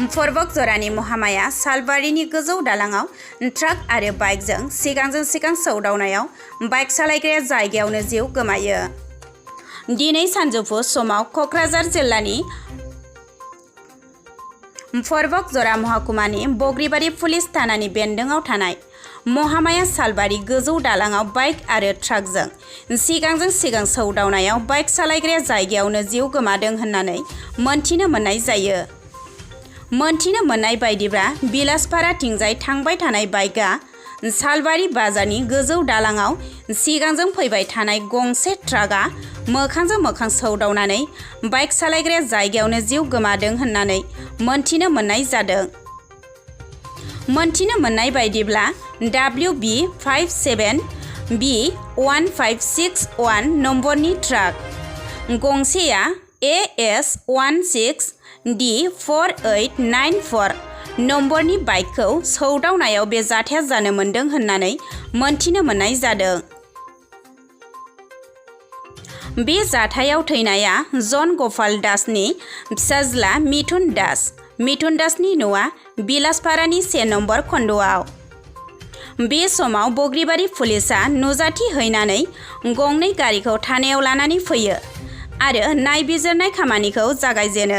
बतझरनि महामाया सालबारिनि गोजौ दालांआव ट्राक आरो बाइकजों सिगांजों सिगां सौदावनायाव बाइक सालायग्राया जायगायावनो जिउ गोमायो। दिनै सानजौफु समाव क'क्राझार जिल्लानि बतझर महकुमानि बग्रिबारि पुलिस थानानि बेन्दोंआव थानाय महामाया सालबारि गोजौ दालांआव बाइक आरो ट्राकजों सिगांजों सिगां सौदावनायाव बाइक सालायग्राया जायगायावनो जिउ गोमादों होननानै मोनथिनो मोननाय जायो। मोनथिनो मोननाय बायदिब्ला बिलासपाराथिंजाय थांबाय थानाय बाइकआ सालबारि बाजारनि गोजौ दालांआव सिगांजों फैबाय थानाय गंसे ट्राकआ मोखांजों मोखां सौदावनानै बाइक सालायग्राया जायगायावनो जिउ गोमादों होननानै मोनथिनो मोननाय जादों। मोनथिनो मोननाय बायदिब्ला WB57B1561 नम्बरनि ट्राक गंसेया AS16D4894 नम्बरनि बाइकखौ सौदावनायाव बे जाथाया जानो मोन्दों होननानै मोनथिनो मोननाय जादों। बे जाथायाव थैनाया जन गपाल दासनि फिसाज्ला मिथुन दासनि न'आ बिलासपारानि 1 नम्बर खन्द'आव। बे समाव बग्रिबारि पुलिसआ नुजाथि हैनानै गंनै गारिखौ थानायाव लानानै फैयो आरो नायबिजिरनाय खामानिखौ जागायजेनो।